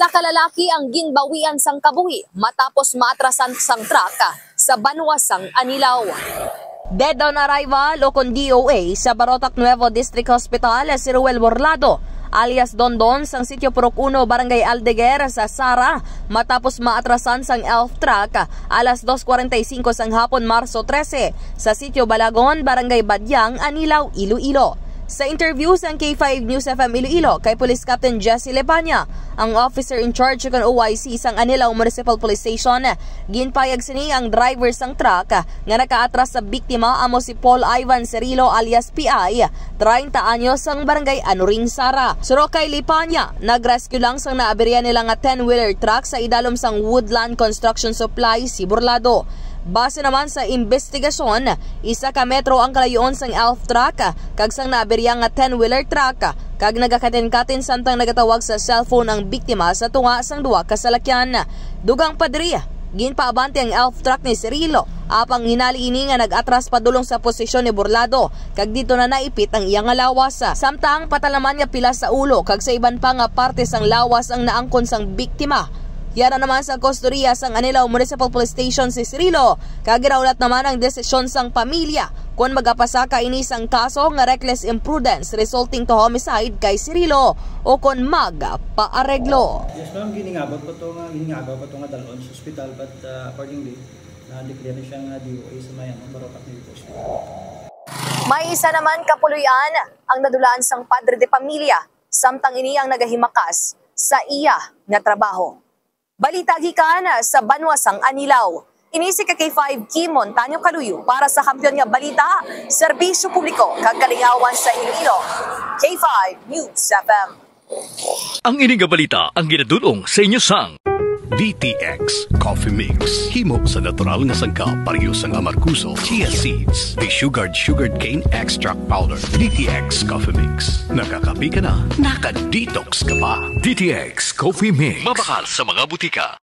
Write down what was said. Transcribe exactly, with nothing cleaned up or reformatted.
Pita ka lalaki ang ginbawian sang kabuhi matapos maatrasan sang truck sa banwa sang Anilao. Dead on arrival o kon D O A sa Barotac Nuevo District Hospital si Ruel Borlado alias Dondon sang Sitio Purok Uno, Barangay Aldeguer sa Sara matapos maatrasan sang E L F truck alas dos cuarenta y cinco sang hapon, Marso trese, sa Sitio Balagon, Barangay Badiang, Anilao, Iloilo. Sa interview sang K five News F M Iloilo kay Police Captain Jesse Lepanya, ang officer in charge kon O I C sang Anilao Municipal Police Station, ginpayag sini ang driver sang truck nga nakaatras sa biktima amo si Paul Ivan Cirilo alias P I, treinta anyos, sang Barangay Anuring, Sara. Surok kay Lepanya, nag-rescue lang sang naaberya nila nga ten-wheeler truck sa idalom sang Woodland Construction Supply si Burlado. Base naman sa imbestigasyon, isa ka metro ang kalayoon sang E L F truck kag sang naaberya nga ten-wheeler truck, kag nagakatin-katin samtang nagatawag sa cellphone ang biktima sa tunga sang duha ka salakyan. Dugang pa diri, ginpaabante ang E L F truck ni Cirilo, apang hinali ini nga nag-atras padulong sa posisyon ni Burlado, kag didto na naipit ang iya nga lawas. Samtang patalaman nga pilas sa ulo kag sa iban pa nga parte sang lawas ang naangkon sang biktima. Yara naman sa kustodiya sang Anilao Municipal Police Station si Cirilo, kag ginaulat naman ang desisyon sang pamilya kon magapasaka ini sang kaso nga reckless imprudence resulting to homicide kay Cirilo o kon magpaareglo. Yes, ma'am. Giningabot pa to nga, giningagaw pa to nga dalon sa ospital, but, uh, accordingly, na-declare na siya nga D O A sa may, ano, Barotac Nuevo Hospital. May isa naman ka puloy-an ang nadulaan sang padre de pamilya, samtang ini ang nagahimakas sa iya nga trabaho. Balita gikan sa banwa sang Anilao. Ini si K five Kim Montaño Caluyo para sa Kampiyon nga Balita, Serbisyo Publiko kag Kalingawan sa Iloilo. K five News F M. Ang ini nga balita ang ginadul-ong sa inyo sang D T X Coffee Mix. Himo sa natural nga sangkap, pareho sang amargoso, chia seeds, desugared sugarcane extract powder. D T X Coffee Mix. Nakakape ka na, naka-detox ka pa. D T X Coffee Mix. Mabakal sa mga butika.